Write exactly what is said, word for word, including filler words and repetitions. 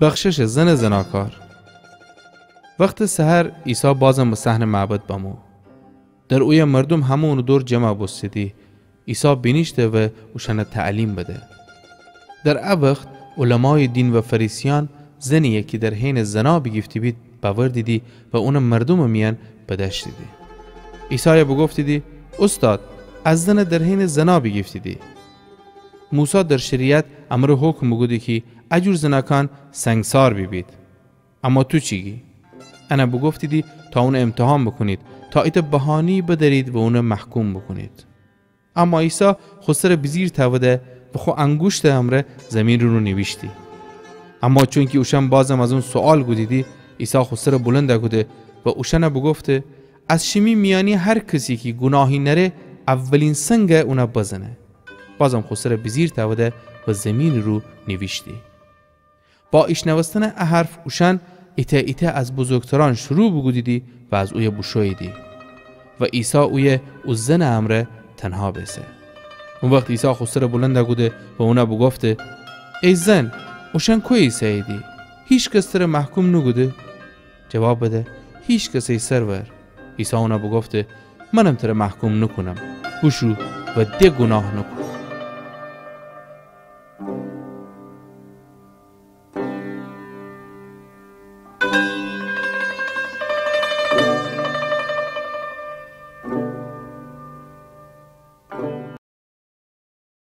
بخشش زن زناکار. وختٚ سحر عیسی بازم به صحنٚ معبد بمو. در اویه مردوم همه اونٚ دور جمع بوستیدی. عیسی بینیشته و اوشأنه تعلیم بده. در ا وخت علمایٚ دین و فریسیأن زنیی کی در حینٚ زنا بیگیفته بید بأوردیدی و اونٚ مردومٚ میأن بدأشتیدی. عیسایه بوگفتیدی: اوستاد، ا زنه در حینٚ زنا بیگیفتیدی. موسی در شریعت امر و حکم بوکوده کی ا جور زنأکأن سنگسار بیبید. اما تو چی گی؟ انه بوگفتیدی تا اونه امتحان بوکونید، تا ایتأ بهانه‌یی بدأرید و اونه محکوم بوکونید. اما عیسی خو سر بیجیر تأوده و خو انگوشتٚ امرأ زیمینٚ رو نیویشتی. اما چونکی اوشأن بازم از اون سوئال کودیدی، عیسی خو سر بلند کوده و اوشأن بوگفته: از شیمی میأنی هر کسی کی گوناهی نأره، اولین سنگ اون بزنه. بازم خو سر بیجیر تأوده و زیمینٚ رو نیویشتی. با ایشنوستنٚ ا حرف اوشأن ایتأ ایتأ از بزرگترأن شروع بوکودیدی و از اویه بوشوییدی و عیسی اویه او زنٚ امرأ تنها بیسه. او وخت عیسی خو سر بلند کوده و اون بوگفته: ای زن، اوشأن کویه ایسه‌ییدی؟ هیکس تر محکوم نوکوده؟ جواب بده: هیکس، ای سرور. عیسی اون بوگفته: منم تر محکوم نوکونم. بوشو و د گوناه نوکون.